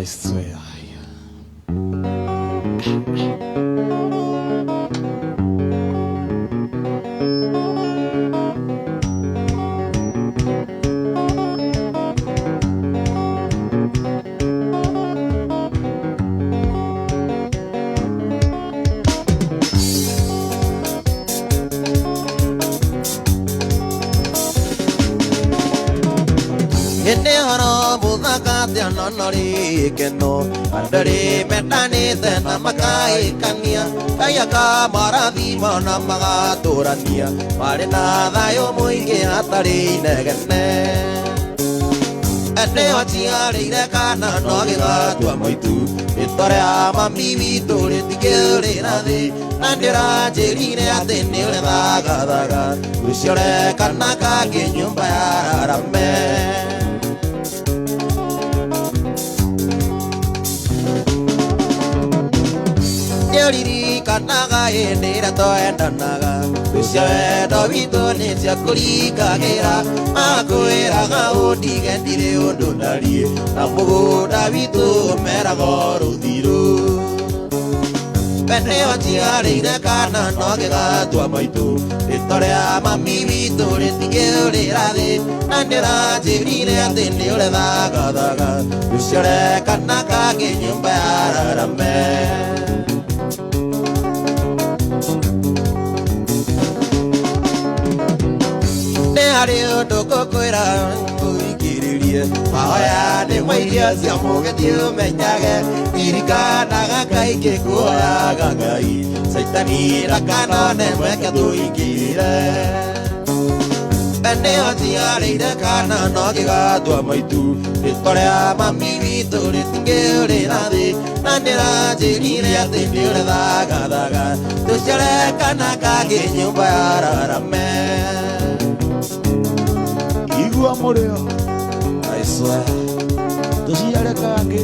I swear. Keno andare metanite na makaikania kayaka marathimo na magaturania mari na thayo muingi hatari inegene ende waciarĩire kana no gĩgatua mũitu rĩtwa rĩa mami witũ rĩtikĩũrĩra thĩ na ndĩranjĩrire atĩ nĩ ũrĩthagathaga rũciore kana kangĩ nyũmba ya rarame. Nĩũririkanaga hĩndĩ ĩrĩa twendanaga rũcio wendo witũ nĩciakũringagĩra makwĩraga ũndige ndirĩ ũndũ ndariĩ na mũgũnda witũ ũmeraga rũthiru. We nĩwaciarĩire kana no gĩgatua maitũ rĩtwa rĩa mami witũ rĩtingĩũrĩra thĩ na nĩũranjĩrire atĩ nĩũrethagathaga rũciore kana kangĩ nyũmba ya rarame. Nĩ harĩ ũndũ ngũkwĩra ũthikĩrĩrie mahoya nĩ ma irio cia mũgethi ũmenyage ririkanaga kaingĩ kuoyaga Ngai caitani ndakanone mweke tũingĩrĩre. We nĩwaciarĩire kana no gĩgatua maitũ rĩtwa rĩa mami witũ rĩtingĩũrĩra thĩ na nĩũranjĩrire atĩ nĩũrethagathaga tũciare kana kangĩ nyũmba ya rarame. Igua mũrĩo. I swear. Tũciare kangĩ.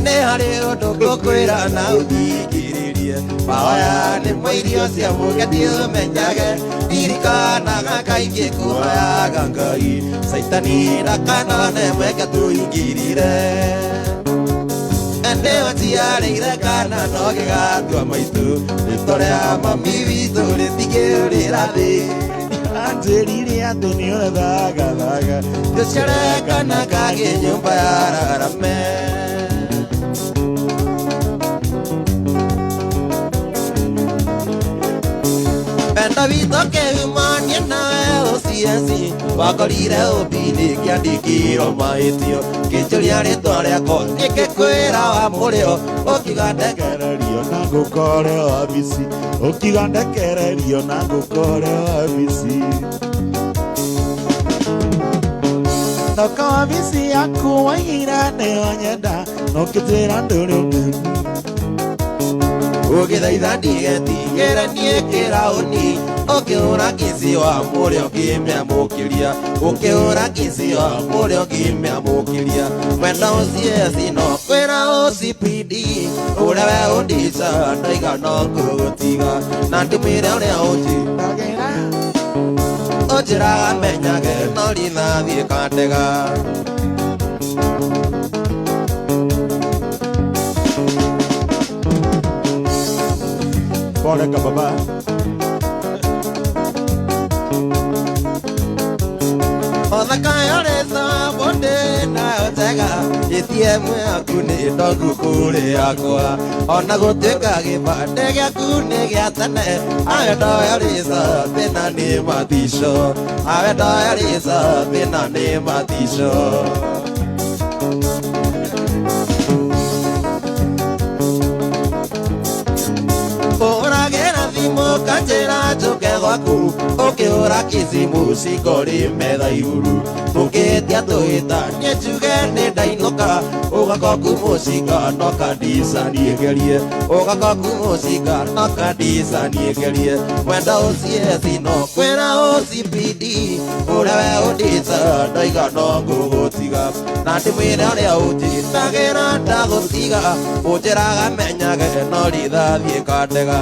Nĩ harĩ ũndũ ngũkwĩra na ũthikĩrĩrie mahoya nĩ ma irio cia mũgethi ũmenyage ririkanaga kaingĩ kuoyaga Ngai caitani ndakanone mweke tũingĩrĩre. Nĩwaciarĩire kana no gĩgatua maitũ rĩtwa rĩa mami witũ rĩtingĩũrĩra thĩ Anjĩrire atĩ nĩũrethagathaga tũciare kana kangĩ nyũmba ya rarame. Wendo witũ kĩhumonie nawe ũcieci wakorire ũmbi-inĩ kĩandĩkirwo mahĩtio kĩnjũria rĩtwa rĩakwa nĩngĩkwĩra wa mũrĩo ũkiuga ndekererio na ngũkore wabici ũkiuga ndekererio na ngũkore wabici ndoka wabici yaku waigire nĩwanyenda no ngĩtwĩra ndũrĩ ũngĩ ũgĩthaitha ndigetigĩre niĩ kĩraũni ũkĩhũra kici wa mũrĩo ngĩmĩamũkĩria ũkĩhũra kici wa mũrĩo ngĩmĩamũkĩria mwenda ũcieci no kwĩra OCPD ũrĩa we ũndica ndaiga no ngũgũtiga na ndĩmwĩre ũrĩa ũnjĩtagĩra ũnjĩraga menyage no rithathi ĩkandega. Pole kababa. Othaka yorĩca bonde nayo njega ATM yaku nĩ ndogu kũrĩ yakwa ona gũtuĩka gĩbandĩ gĩaku nĩ gĩa tene awe ndoyorĩca thĩna nĩ mathico awe ndoyorĩca thĩna nĩ mathico. Hũragĩra thimũ kanjĩra njũke gwaku ũkĩhũra kici mũcingo rĩ metha igũrũ tũngĩtia tũhĩtanie njuge nĩ ndainũka ũgakoku mũcinga no kandica niĩ ũgakoku mũcinga no kandica niĩ mwenda ũcieci no kwĩra OCPD ũrĩa we ũndica ndaiga no ngũgũtiga na ndĩmwĩre ũrĩa ũnjĩtagĩra ndagũtiga ũnjĩraga menyage no rithathi ĩkandega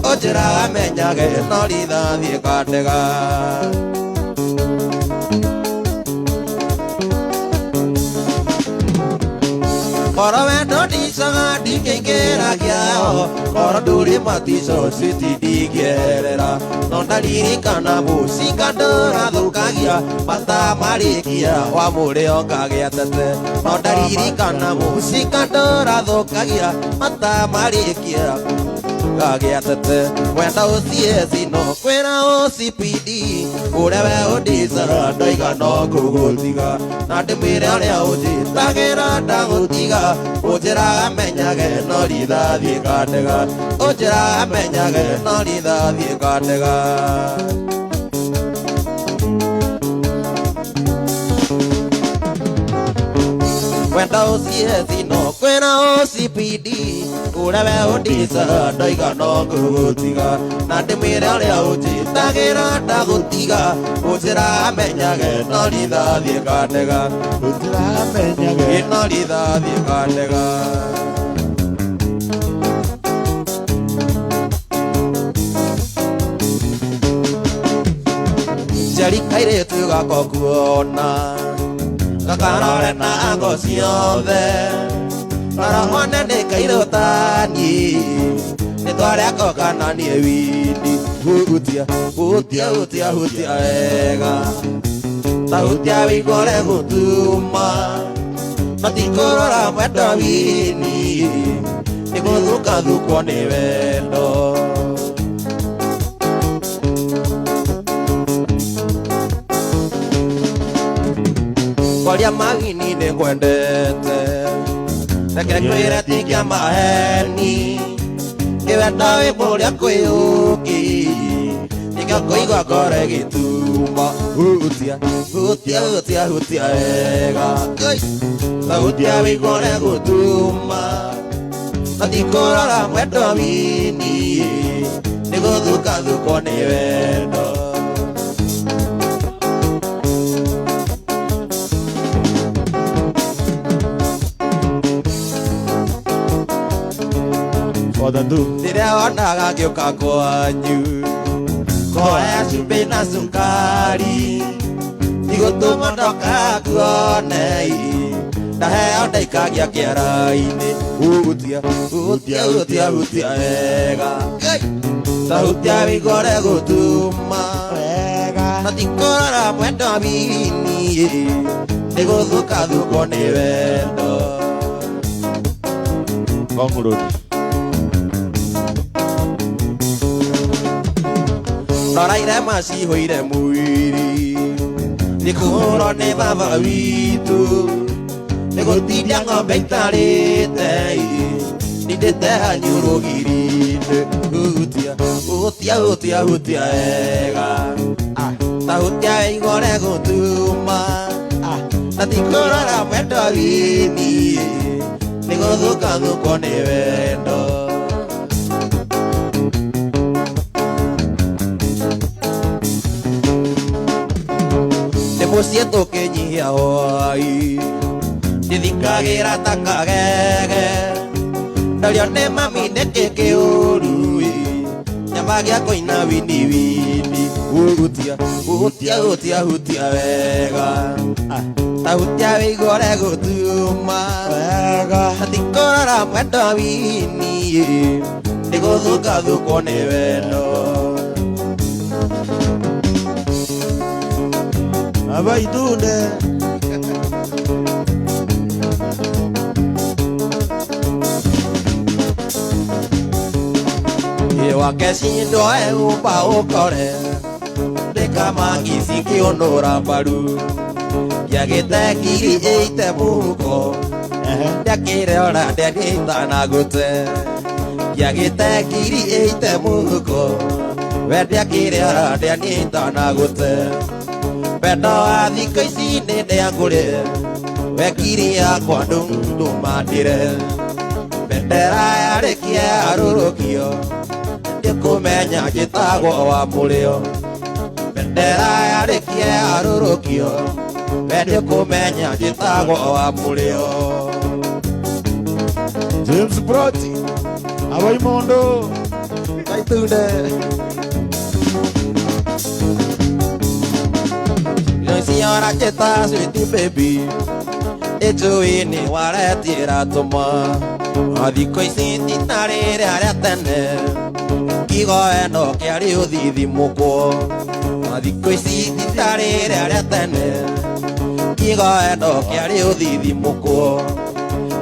ũnjĩraga menyage no rithathi ĩkandega. Koro wendo ndicaga ndingĩingĩra kĩao Koro ndũrĩ matico citi ndingĩerera No ndaririkana mũcinga ndũrathũkagia Mata marĩkia wa mũrĩo ngagĩa tete No ndaririkana mũcinga ndũrathũkagia Mata marĩkia ngagĩa tete Wenda ũcieci no kwĩra OCPD Ũrĩa we ũndicaga ndoiga no ngũgũtiga Na ndĩmwĩre ũrĩa ũnjĩtagĩra ndagũtiga Ũnjĩraga menyage no rithathi ngandega Ũnjĩraga menyage no rithathi ngandega Wenda ũcieci no kwĩra OCPD Ũrĩa we ũndicaga ndoiga no ngũgũtiga Na ndĩmwĩre ũrĩa ũnjĩtagĩra ndagũtiga Ũnjĩraga menyage no rithathi ngandega Ũnjĩraga menyage No rithathi ngandega Njeri kairĩtu gakwa kuona Gakarore na ngo ciothe Rora one nĩ kairũ ta niĩ Nĩ twareko kana niĩ wini Hutia, hutia, hutia, hutia wega Ta hutia wĩigũre gũtuma No ti kũrora mwendo wini Nĩ gũthukathukwo nĩ wendo Kwaria mawini nĩ ngwendete Reke ngwĩre ti kĩa maheni Nĩ wendo wĩ mũrĩa kwĩ ũngĩ Nĩkĩo ngũigua ngoro ĩgĩtuma Hutia, hutia, hutia, hutia wega Ta hutia wĩigũre gũtuma No ti kũrora mwendo wini Nĩ gũthukathukwo nĩ wendo For the do. Rĩrĩa wonaga ngĩũka kwanyu Koya cumbĩ na cukari Ndigũtũma ndoka kuone Ndaheo ndaikagia kĩara-inĩ Hutia, hutia, hutia, hutia wega Ta hutia wĩigũre gũtuma Wega No ti kũrora mwendo wini Nĩ gũthukathukwo nĩ wendo Ngong Road. Rora irema cihũire mwĩrĩ Nĩ kũhũrwo nĩ baba witũ Nĩ gũtindia ng'ombe itarĩte Ndindĩte hanyu rũgiri-inĩ Hutia, hutia, hutia, hutia wega Ta hutia wĩigũre gũtuma Na ti kũrora mwendo wini Nĩ gũthukathukwo nĩ wendo Mũciĩ tũkĩnyihia hwai Ndithikagĩra ta kagege Ndario nĩ mami nĩkĩ kĩũru Nyambagia kũina wini wini Hutia, hutia, hutia, hutia wega Ta hutia wĩigũre gũtuma Wega Na ti kũrora mwendo wini Nĩ gũthukathukwo nĩ wendo Abaidune Wakeshindwa eumba ũkore Ndĩkamangisi kĩũnũra mbaru Ndiagĩte ngiri ĩite mũhuko Ndiakĩre ora ndianĩtanagũte Ndiagĩte ngiri ĩite mũhuko We ndiakĩre ora ndianĩtanagũte Wendo wa thikũ ici nĩ ndĩangũre We ngiri yakwa ndũmandĩre Bendera yarĩkia yarũrũkio Ndĩkũmenya njĩtagwo wa mũrĩo Bendera yarĩkia yarũrũkio We ndĩkũmenya njĩtagwo wa mũrĩo James Broti Abaimondo Kaitunde Señora que está sweetie baby Ĩnjũĩ waretĩra tũma thikũ ici ti ta rĩrĩa rĩa tene kigo eno kĩarĩ ũthithimũkwo thikũ ici ti ta rĩrĩa rĩa tene kigo eno kĩarĩ ũthithimũkwo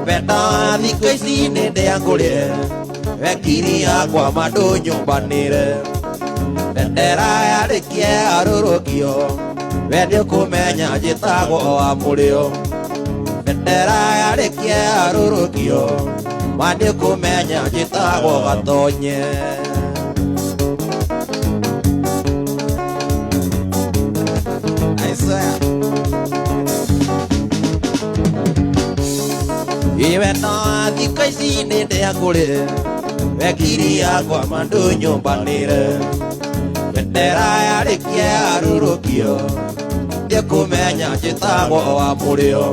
wendo thikũ ici nĩ ndĩangũrĩre wekiri yakwa mandũ nyũmbanĩre bendera yarĩkie arũrũkio we nĩũkũmenya njĩtagwo wa mũrĩo bendera yarĩkie arũrũkio ma nĩũkũmenya njĩtagwo gatonye. I swear. Iwendo thikũ ici nĩ ndĩangũrĩre wekiri yakwa mandũ nyũmbanĩre bendera yarĩkie arũrũkio nĩũkũmenya njĩtagwo wa mũrĩo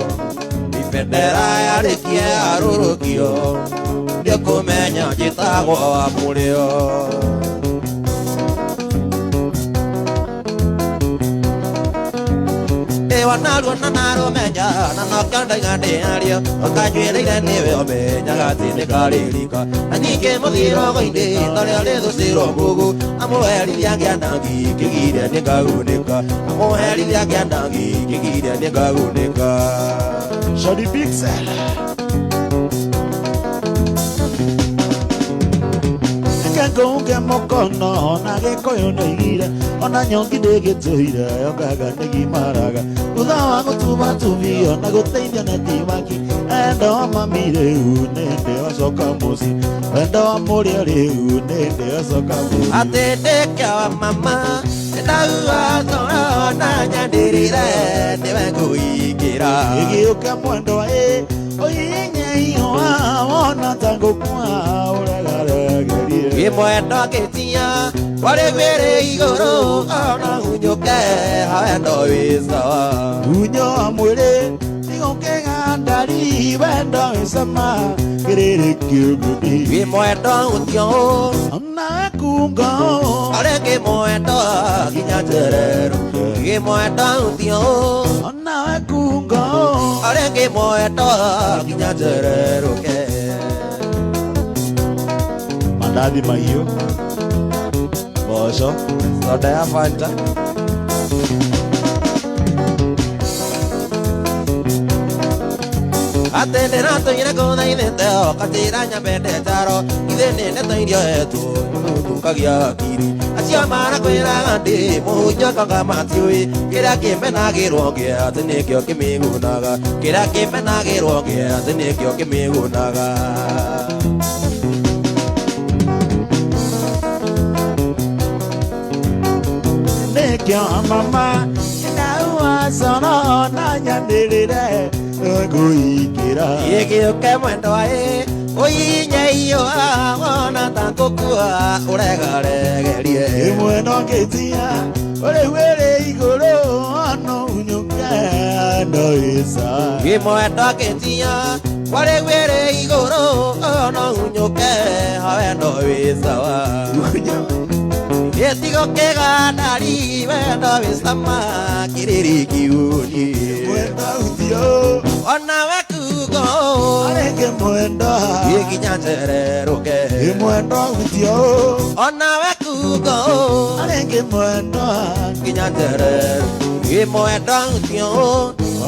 bendera yarĩkie arũrũkio nĩũkũmenya njĩtagwo wa mũrĩo. Ĩwa naruo na narũmenya na nokĩo ndaiga ndĩario ũkanywĩrĩire nĩwe ũmenyaga atĩ nĩkarĩrika na ningĩ mũthirogo-inĩ torĩa rĩthũcĩrwo mũgũ amũherithia ngĩandangi kĩgiria nĩngagunĩka amũherithia ngĩandangi kĩgiria nĩngagunĩka. Shadi Pixel. Ngonge mokono na gĩkũyũ nĩoigire ona nyongi ndĩgĩtũire yokaga nĩgimaraga thutha wa gũtumatumio na gũteithio nĩ timaki endo wa mami rĩu nĩndĩ wacoka mũciĩ wendo wa mũrĩo rĩu nĩndĩ wacoka mũciĩ atĩ ndĩkĩa wa mama ndauga toro na nyanĩrĩre nĩwe ngũingĩra ĩgĩũka mwendwa ĩ oinyeihoa wona ta ngũkua ũregaregerie Imwendo ngĩtia warĩ gwĩrĩ igũrũ ona hunyũke hawendo wĩ sawa unyo wa mwĩrĩ nĩgũkĩgandari wendo wĩ cama kĩrĩrĩ kĩũngũni Imwendo ũtio ona kungo arĩ ngĩmwendo nginya njerero Imwendo ũtio ona kungo arĩ ngĩmwendo nginya njererũke. Mandathi mahiũ mboco soda ya Fanta. Atĩ ndĩratũire ngũthaithĩte ũkanjĩra nyambe ndetaro ithe nĩ ndeto iria hetwo thũkagia hakiri acio marakwĩraga ndĩ mũhunjia kanga matiũĩ kĩrĩa kĩmenagĩrwo ngĩa atĩ nĩkĩo kĩmĩgunaga kĩrĩa kĩmenagĩrwo ngĩa atĩ nĩkĩo kĩmĩgunaga. Nĩkĩo mama ndauga coro na nyanĩrĩre ngũingĩra Ĩgĩũke mwendwa ĩ ũinyeiũa wona ta ngũkua ũregaregerie Ĩmwendo ngĩtia ũrĩu ĩrĩ igũrũ ono unyũke no ĩca Ĩmwendo ngĩtia warĩu ĩrĩ igũrũ ono unyũke wendo wĩ sawa Gĩtigo kĩgandari wendo wĩ cama kĩrĩrĩ kiuni Mwendo ũthiũ ona we kugo arĩ ngĩmwenda nginya njererũke Ĩmwendo ũthiũ ona we kugo arĩ ngĩmwenda nginya njererũke Ĩmwendo ũthiũ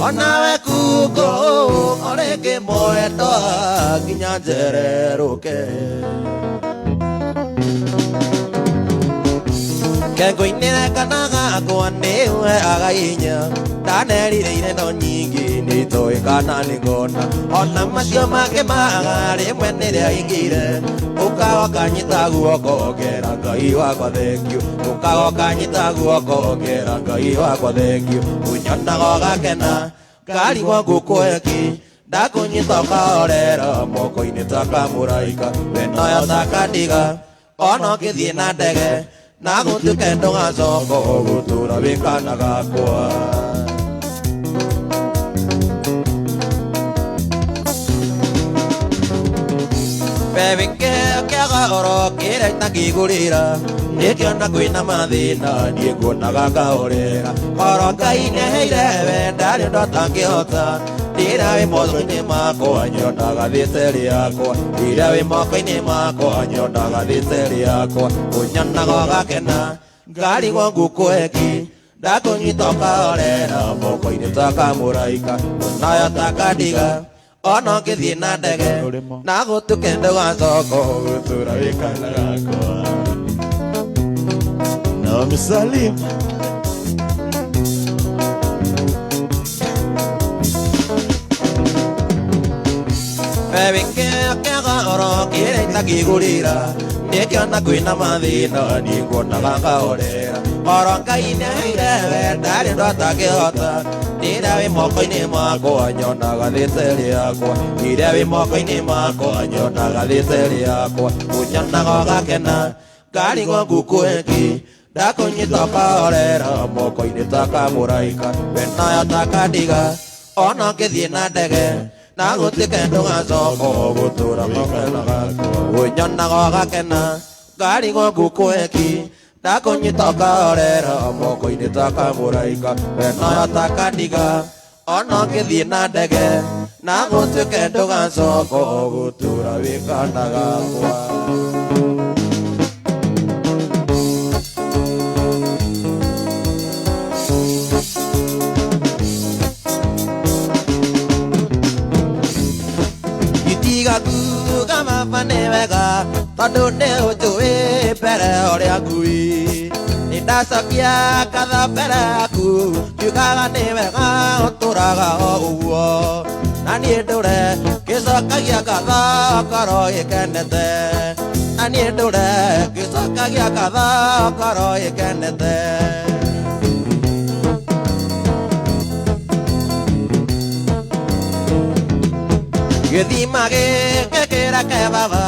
ona we kugo arĩ ngĩmwenda nginya njererũke. Kengo-inĩ kana gakwa nĩũheaga hinya ndanerirĩire no nyingĩ nĩitoĩ kana nĩngona ona macio mangĩ maga rĩmwe nĩrĩaingĩire ũkagoka nyita guoko ngera Ngai wakwa thengiũ ũkagoka nyita guoko ngera Ngai wakwa thengiũ ũnyonaga ũgakena ngarigwo ngũkũhe kĩ ndakũnyita ũkahorera moko-inĩ ta kamũraika wenoyo ta kandiga ona ũngĩthiĩ na ndege na gũtuĩke ndũgacoka ũgũtũra wĩ kana gakwa. Baby girl, oro kĩrĩa itangĩgũrĩra nĩkĩona kwĩna mathĩna niĩ nguonaga ngahorera oro Ngai nĩaheire we ndarĩ ũndũ atangĩhota rĩrĩa wĩ moko-inĩ makwa nyonaga thĩte rĩakwa rĩrĩa wĩ moko-inĩ makwa nyonaga thĩte rĩakwa ũnyonaga ũgakena ngarigwo ngũkũheki ndakũnyita ũkahorera moko-inĩ ta kamũraika onayo ta kandiga ona ũngĩthiĩ na ndege na gũtuke ndũgacoka gũtũra wĩkana gakwa. Naomi Salim. Wĩkĩokaga oro kĩrĩa itangĩgũrĩra nĩkĩona kwĩna mathĩna niĩ nguonaga ngahorera oro Ngai nĩaheire we ndarĩ ũndũ atangĩhota rĩrĩa wĩ moko-inĩ makwa nyonaga thĩte rĩakwa rĩrĩa wĩ moko-inĩ makwa nyonaga thĩte rĩakwa ũnyonaga ũgakena ngarigwo ngũkũheki ndakũnyita ũkahorera moko-inĩ ta kamũraika we nayo ta kandiga ona ũngĩthiĩ na ndege na gũtuĩke ndũgacoka gũtũra moko-inĩ gakwa ũnyonaga ũgakena ngarigwo ngũkũheki ndakũnyita ũkahorera moko-inĩ ta kamũraika we nayo ta kandiga ona ũngĩthiĩ na ndege na gũtuĩke ndũgacoka gũtũra wĩkana gakwa. Itiga kuga baba nĩ wega tondũ nĩ ũnjũĩ mbere ũrĩa ngui nĩ ndacokia ngatho mbere yaku ngiugaga nĩ wega ũtũraga o ũguo na niĩ ndũre ngĩcokagia ngatho ngoro ĩkenete na niĩ ndũre ngĩcokagia ngatho ngoro ĩkenete. Gĩthima gĩkĩ kĩreke baba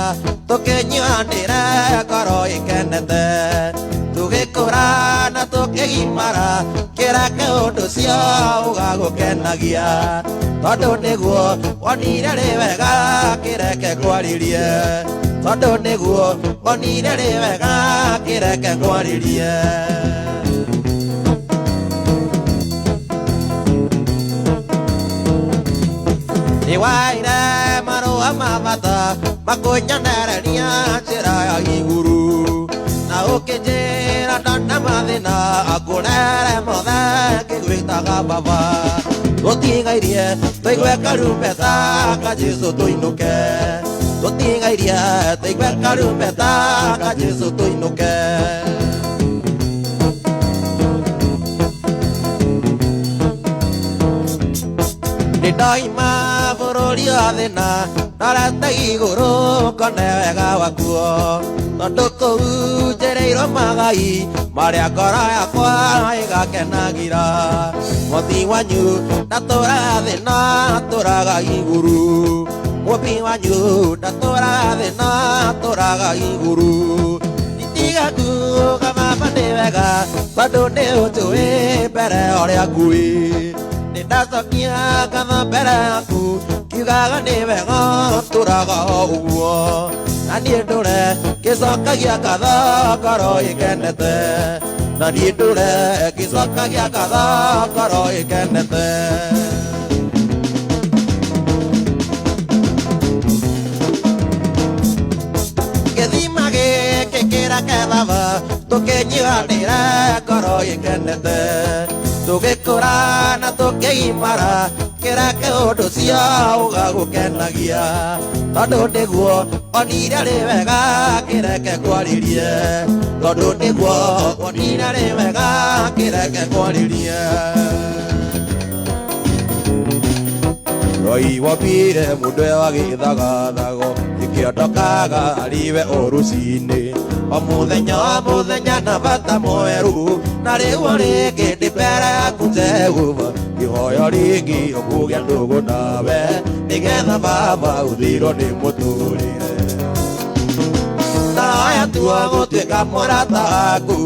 tũkĩnyuanĩre ngoro ĩkenete tũgĩkũra na tũkĩgimara kĩreke ũndũ ũcio ũgagũkenagia tondũ nĩguo wonire rĩ wega kĩreke ngwarĩrie tondũ nĩguo wonire rĩ wega kĩreke ngwarĩrie. Nĩwaire marũa ma bata makũnyonereria njĩra ya igũrũ na ũkĩnjĩra ndona mathĩna akũrere mothe ngĩgwĩtaga baba tũtigairie tũigue karumbeta ka Jesũ tũinũke tũtigairie tũigue karumbeta ka Jesũ tũinũke. Nĩ ndoima bũrũri wa thĩna ndorete igũrũ ngone wega wakuo tondũ kũu njereirwo magai marĩa ngoro yakwa ĩgakenagira mũthi wanyu ndatũraga thĩna tũraga igũrũ mũthi wanyu ndatũraga thĩna tũraga igũrũ itiga kuga baba nĩ wega tondũ nĩ ũnjũĩ mbere ũrĩa ngui nĩ ndacokia ngatho mbere yaku ngiugaga nĩ wega tũraga o ũguo na niĩ ndũre ngĩcokagia ngatho ngoro ĩkenete na niĩ ndũre ngĩcokagia ngatho ngoro ĩkenete. Gĩthima gĩkĩ kĩreke baba tũkĩnyuanĩre ngoro ĩkenete tũgĩkũra na tũkĩgimara kĩreke ũndũ ũcio ũgagũkenagia tondũ nĩguo onire rĩ wega kĩreke ngwarĩrie tondũ nĩguo onire rĩ wega kĩreke ngwarĩrie. Roi wambire mũndũ agĩthagathago ĩkĩondokaga ariwe o rũcinĩ o mũthenya na bata mwerũ na rĩu rĩngĩ ndĩ mbere yaku Jehova ihoya rĩngĩ ũkũgĩa ndũgũ nawe nĩgetha baba ũthirwo nĩ mũtũrĩre. Na Ndaya tua gũtuĩka mũrata waku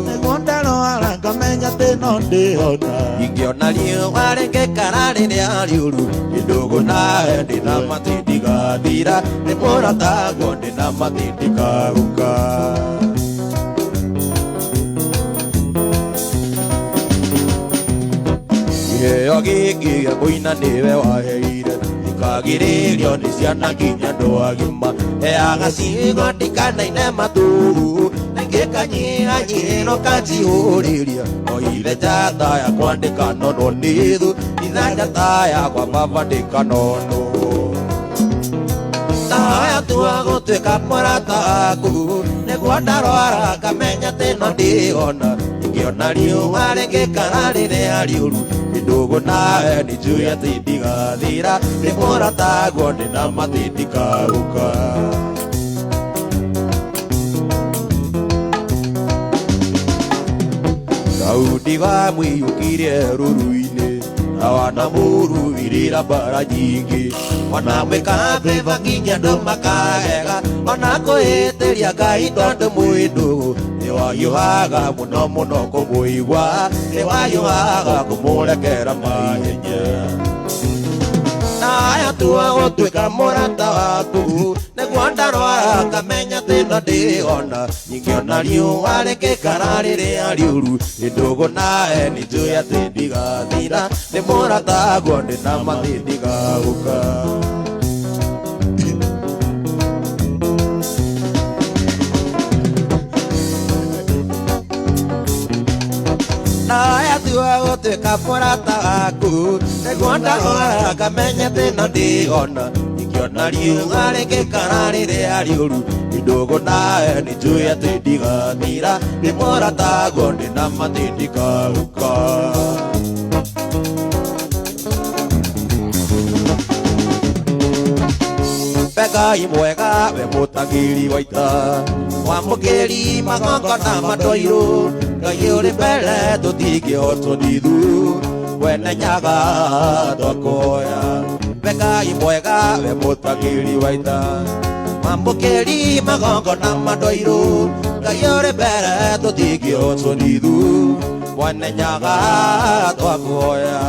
Nĩguo ndarwara ngamenya atĩ no ndĩhona. Ingĩona riũa rĩngĩkara rĩrĩa rĩũru ndũgũ nawe ndĩna matĩ ndigathira nĩ mũrataguo ndĩna matĩ ndikagũka. Kĩheo gĩkĩ gĩa kũina nĩwe waheire ikagirĩrio nĩ ciana nginya andũ agima heaga ciugo ndikanaine matũ ngĩkanyihanyihĩro kanjihũrĩria oire njata yakwa ndĩkanonwo nĩ thũ itha njata yakwa baba ndĩkanonwo. Ndaya tua gũtuĩka mũrata waku nĩguo ndarwara ngamenya atĩ no ndĩhona ingĩona riũa rĩngĩkara rĩrĩa rĩũru ndũgũ nawe nĩ njũĩ atĩ ndigathira nĩ mũrataguo ndĩna matĩ ndikagũka. Daudi wamwiyũkirie rũru-inĩ na wanamũrũĩrĩra mbara nyingĩ wanamwĩka favor nginya andũ makagega ona kwĩhĩtĩria Ngai tondũ mwĩ ndũgũ nĩwahiũhaga mũno mũno kũmũigua nĩwahiũhaga kũmũrekera mahenya. Ndaya tua gũtuĩka mũrata waku nĩguo ndarwara ngamenya atĩ no ndĩhona ingĩona riũa rĩngĩkara rĩrĩa rĩũru ndũgũ nawe nĩ njũĩ atĩ ndigathira nĩ mũrataguo ndĩna matĩ ndigagũka. Ndaya tua gũtuĩka mũrata waku nĩguo ndarwara ngamenya atĩ no ndĩhona ingĩona riũa rĩngĩkara rĩrĩa rĩũru ndũgũ nawe nĩ njũĩ atĩ ndigathira nĩ mũrataguo ndĩna matĩ ndikagũka. Ngai mwega we mũtagĩri wa ita wamũkĩri magongona mandoirũ Ngai ũrĩ mbere tũtingĩhotwo nĩ ithu mwene nyaga twakuhoya. Ngai mwega we mũtagĩri wa ita wamũkĩri magongona mandoirũ Ngai ũrĩ mbere tũtingĩhotwo nĩ ithu mwene nyaga twakuhoya.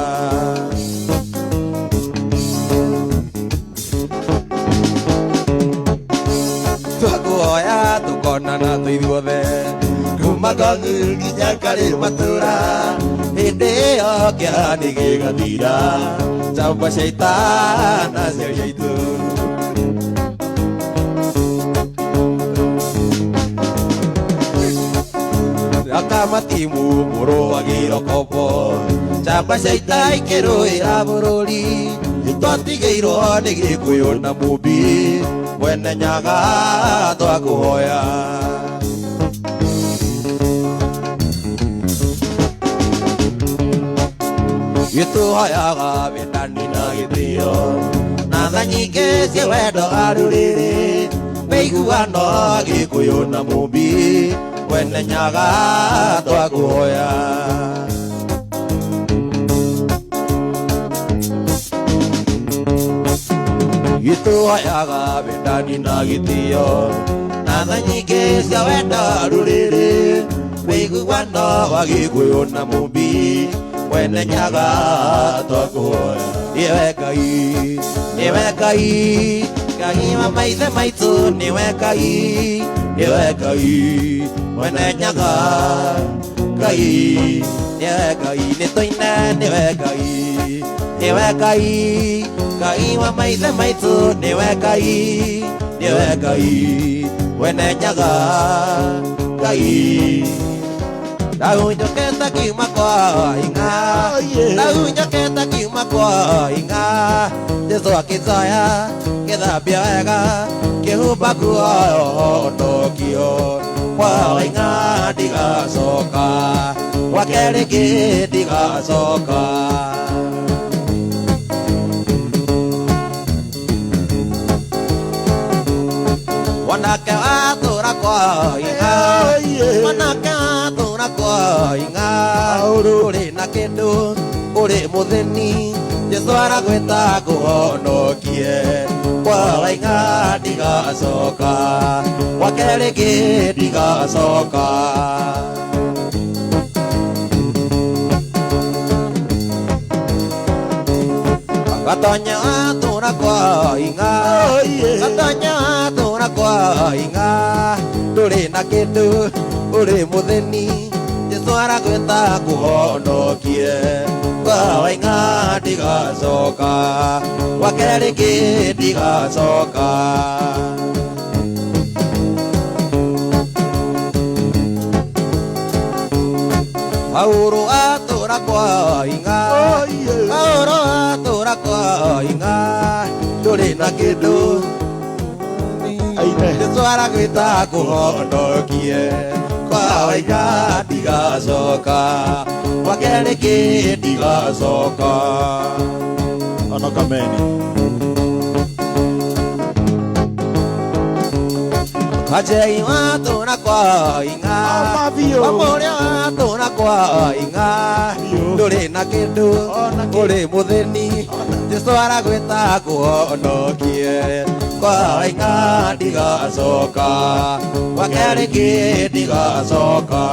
Twakuhoya tũkonana twĩ ithuothe kuma Kongu nginya Karĩ matũra hĩndĩ ĩyo kĩeha nĩ gĩgathira njamba cia ita na aciari aitũ. Akamatimu mũrũagĩro kobo njamba cia ita ikĩrũĩra bũrũri twatigĩirwo nĩ Gĩkũyũ na Mũmbi mwene nyaga twakuhoya. Gĩtũhoyaga wendani na gĩtĩo na tha nyingĩ cia wendo wa rũrĩrĩ wĩiguano Gĩkũyũ na Mũmbi mwene nyaga twakuhoya. Gĩtũhoyaga wendani na gĩtĩo na tha nyingĩ cia wendo wa rũrĩrĩ wĩiguano wa Gĩkũyũ na Mũmbi mwene nyaga twakuhoya. Nĩwe Ngai, nĩwe Ngai, Ngai wa maithe maitũ nĩwe Ngai, nĩwe Ngai mwene nyaga Ngai, nĩwe Ngai nĩtũine nĩwe Ngai, nĩwe Ngai, Ngai wa maithe maitũ nĩwe Ngai, nĩwe Ngai mwene nyaga Ngai. Ndahunyũkĩte kiuma kwa inga ndahunyũkĩte kiuma kwa inga Jesũ akĩnjoya ngĩthambia wega ngĩhumba nguo honokio kwa inga ndigacoka gwake rĩngĩ ndigacoka. Wanake watũra kwa inga wanake watũra kwa inga ũrĩ na kĩndũ ũrĩ mũthĩni Jesu aragwĩta akũhonokie kwawainga ndigacoka gwake rĩngĩ ndigacoka. Gatonya atũra kwa inga, gatonya atũra kwa inga, ndũrĩ na kĩndũ ũrĩ mũthĩni, Jesu aragwĩta akũhonokie kwawainga ndigacoka gwake rĩngĩ ndigacoka. Pauro atũra kwa inga, Pauro atũra kwa inga, ndũrĩ na kĩndũ, Jesu aragwĩta akũhonokie kwawainga ndigacoka gwake rĩngĩ ndigacoka. Honoka meni. Kajei watũra kwa inga, Wamũrĩa watũra kwa inga, ndũrĩ na kĩndũ ũrĩ mũthĩni, Jesu aragwĩta akũhonokie kwawainga ndigacoka gwake rĩngĩ ndigacoka.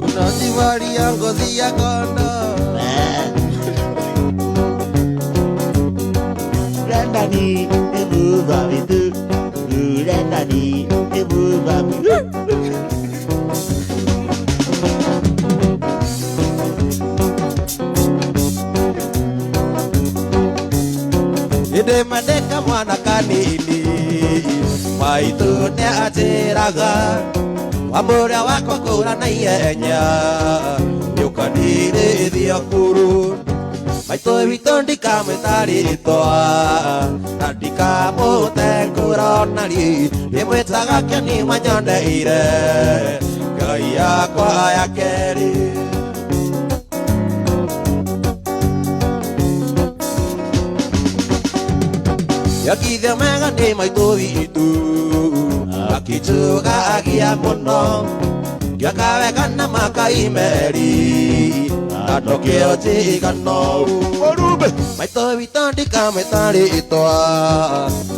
Unajivalia ngozi ya kondoo. Urendani ibuba bitu, urendani ibuba bitu. Inde mandeka mwana kanini maitũ nĩanjĩraga wamũrĩa wakwa kũra na ihenya nĩũkanirĩthia kũrũ maitũ witũ ndikamwĩta rĩtwa na ndikamũtengũra ona rĩ ndĩmwĩtaga kĩoni wanyondeire Ngai yakwa ya kerĩ. Yakithia mega nĩ maitũ witũ akĩnjũgagia mũno ngĩaka wega na makai merĩ na ndokĩo njigano Orube. Maitũ witũ ndikamwĩta rĩtwa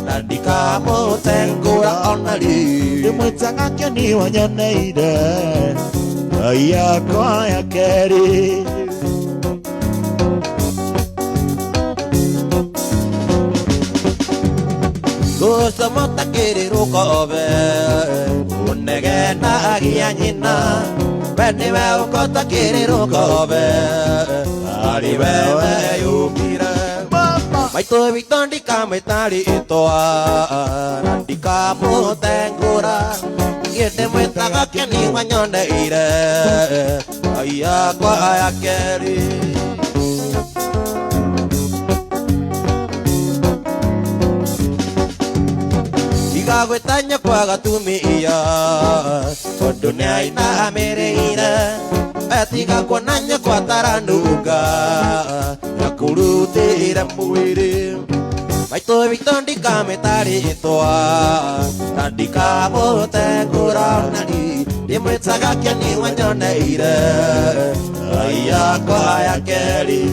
na ndikamũtengũra ona rĩ Ndĩmwĩtaga kĩoni wanyoneire Ngai yakwa ya kerĩ. Gũcomota kĩrĩ rũkobe ũnegenagia nyina we nĩwe ũkota kĩrĩ rũkobe arĩ we weyũmbire maitũ witũ ndikamwĩta rĩtwa na ndikamũtengũra niĩ ndĩmwĩtaga kĩoni wanyondeire Ngai yakwa ya kerĩ. Igagwĩtanya kwa gatumia tondũ nĩainamĩrĩire etiga kuonania kwa taranunga yakũrutĩire mwĩrĩ maitũ witũ ndikamwĩta rĩtwa na ndikamũtengũra ona rĩ ndĩmwĩtaga kĩoni wanyoneire Ngai yakwa ya kerĩ.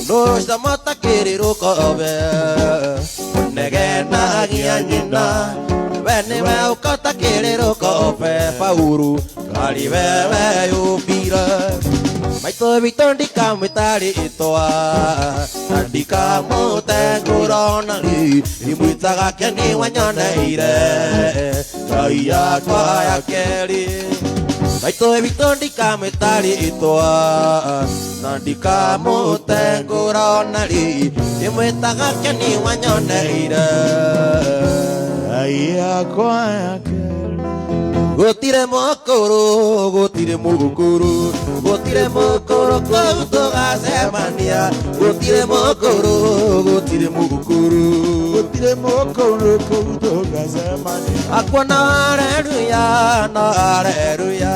Gũcomota kĩrĩ rũkobe ũnegenagia nyina we nĩwe ũkota kĩrĩ rũkobe Paũrũ arĩ we weyũmbire maitũ witũ ndikamwĩta rĩtwa na ndikamũtengũra ona rĩ ndĩmwĩtaga kĩoni wanyoneire Ngai yakwa ya kerĩ. Maitũ witũ ndikamwĩta rĩtwa na ndikamũtengũra ona rĩ ndĩmwĩtaga kĩoni wanyoneire Ngai yakwa ya kerĩ. Gũtirĩ mũkũrũ gũtirĩ mũkũrũ gũtirĩ mũkũrũ kũu tũgacemania gũtirĩ mũkũrũ gũtirĩ mũkũrũ Gũtirĩ mũkũrũ kũu tũgacemania. Akuona haleluya no haleluya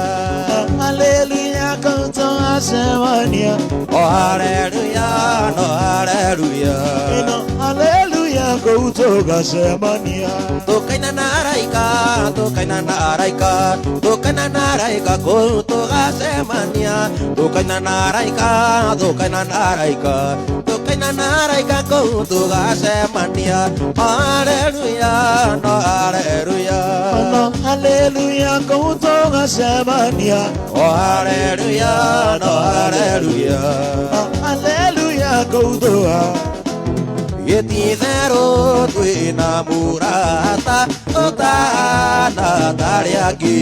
Haleluya kũu tũgacemania. Oh haleluya no haleluya Ĩno haleluya. Kũu tũgacemania. Tũkaina na araika, tũkaina na araika, tũkaina na araika kũu tũgacemania. Tũkaina na araika, tũkaina na araika, tũkaina na araika kũu tũgacemania. Haleluya, no haleluya. No haleluya kũu tũgacemania. Oh haleluya, no haleluya. No haleluya kũu tũga. Gĩtitherũ twĩna mũrata ũtahana ta arĩa angĩ.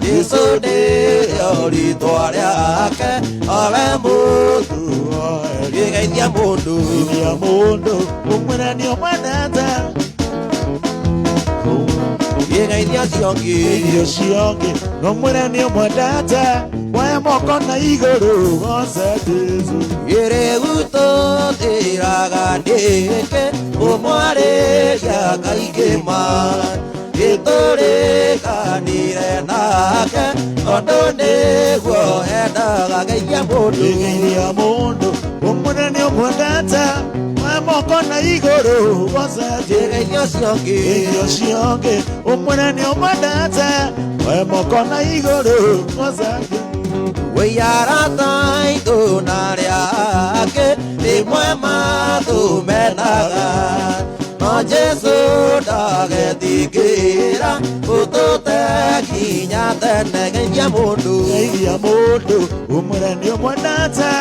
Jesũ nĩrĩo rĩtwa rĩake, owe mũndũ gĩgeithia mũndũ. Geithia mũndũ ũmwĩre nĩ ũmwendete. Gĩgeithia ũcio ũngĩ. Geithia ũcio ũngĩ na ũmwĩre nĩ ũmwendete. Woe moko na igũrũ goce Jesũ. Rĩu tũtĩraga nĩkĩ ũmwarĩria kaingĩ ma gĩtũrĩkanire nake tondũ nĩguo endaga. Geithia mũndũ. Geithia mũndũ ũmwĩre nĩ ũmwendete. Woe moko na igũrũ goce Jesũ. Geithia ũcio ũngĩ. Geithia ũcio ũngĩ ũmwĩre nĩ ũmwendete. Woe moko na igũrũ goce Jesũ. Wĩ arata aitũ na arĩa angĩ rĩmwe matũmenaga, no Jesũ ndagetigĩra ũtũte nginya tene. Geithia mũndũ. Geithia mũndũ ũmwĩre nĩ ũmwendete.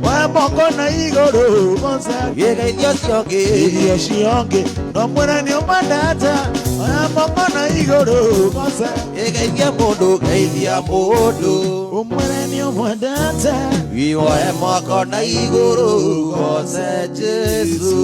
Woe moko na igũrũ goce Gĩgeithia ũcio ũngĩ. Geithia ũcio ũngĩ na ũmwĩre nĩ ũmwendete. Woe moko na igũrũ goce. Geithia mũndũ, geithia mũndũ. Ũmwĩre nĩ ũmwendete. Woe moko na igũrũ goce Jesũ.